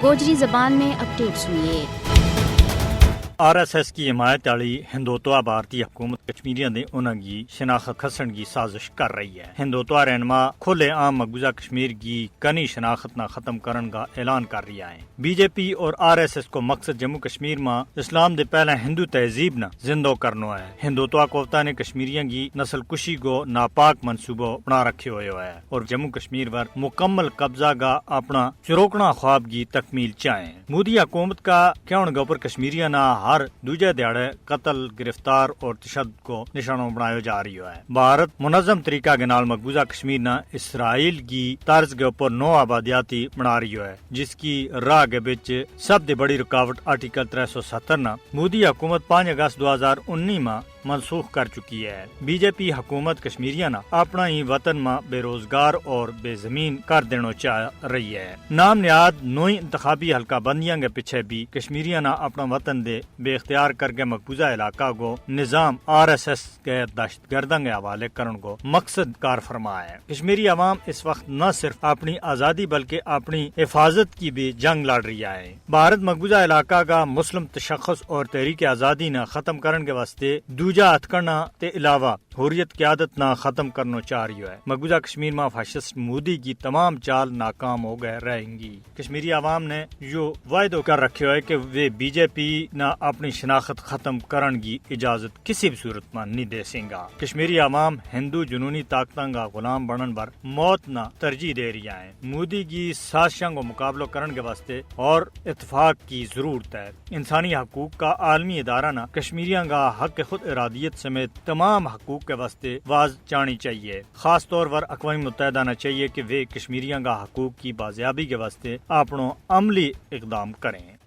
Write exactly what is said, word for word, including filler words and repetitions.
گوجری زبان میں اپڈیٹ سنیے۔ آر ایس ایس کی حمایت آلی ہندوتوا بھارتی حکومت کشمیریاں دے انہاں کی شناخت کھسن کی سازش کر رہی ہے۔ ہندوتوا رہنما کھلے عام مقبوضہ کشمیر کی کنی شناخت نا ختم کرن کا اعلان کر رہی ہے۔ بی جے پی اور آر ایس ایس کو مقصد جموں کشمیر ما اسلام دے پہلے ہندو تہذیب نا زندو کرنو ہے۔ ہندوتوا کوفتا نے کشمیریاں کی نسل کشی کو ناپاک منصوبو بنا رکھے ہوئے ہوئے ہے اور جموں کشمیر پر مکمل قبضہ کا اپنا چروکنا خواب کی تکمیل چاہیں۔ مودی حکومت کا کہن کے اپر کشمیریاں نا ہر دوجہ دھیاڑے قتل، گرفتار اور تشدد کو نشانو بنایو جا رہیو ہے۔ بھارت منظم طریقہ کے نال مقبوضہ کشمیر نا اسرائیل کی طرز کے اپر نو آبادیاتی بنا رہیو ہے، جس کی راہ کے بچ سب دی بڑی رکاوٹ آرٹیکل ترے سو ستر نا مودی حکومت پانچ اگست دو ہزار انی ما منسوخ کر چکی ہے۔ بی جے پی حکومت کشمیریاں نا اپنا ہی وطن ما بے روزگار اور بے زمین کر دینو چاہ رہی ہے۔ نام نہاد نوئی انتخابی حلقہ بندیاں کے پچھے بھی کشمیریاں نا اپنا وطن دے بے اختیار کر کے مقبوضہ علاقہ کو نظام آر ایس ایس کے دہشت گرداں کے حوالے کرن کو مقصد کار فرما ہے۔ کشمیری عوام اس وقت نہ صرف اپنی آزادی بلکہ اپنی حفاظت کی بھی جنگ لڑ رہی ہے۔ بھارت مقبوضہ علاقہ کا مسلم تشخص اور تحریک آزادی نا ختم کرن کے واسطے دوجہ ہتھکڑنا تے علاوہ حریت قیادت نا ختم کرنو چاہ رہیو ہے۔ مقبوضہ کشمیر ما فاشسٹ مودی کی تمام چال ناکام ہو گئے رہیں گی۔ کشمیری عوام نے یوہ وعدو کر رکھیو ہے کہ ویہ بی جے پی نا اپنی شناخت ختم کرن کی اجازت کسی بھی صورت ما نہیں دے سیں گا۔ کشمیری عوام ہندو جنونی طاقتاں کا غلام بنن پر موت نا ترجیح دے رہیا ہیں۔ مودی کی سازشاں کو مقابلو کرن کے واسطے اور اتفاق کی ضرورت ہے۔ انسانی حقوق کا عالمی ادارہ نا کشمیریاں کا حق خود ارادیت سمیت تمام حقوق کے واسطے واز چاہنی چاہیے۔ خاص طور پر اقوام متحدہ نا چاہیے کہ ویہ کشمیریاں کا حقوق کی بازیابی کے واسطے اپنو عملی اقدام کریں۔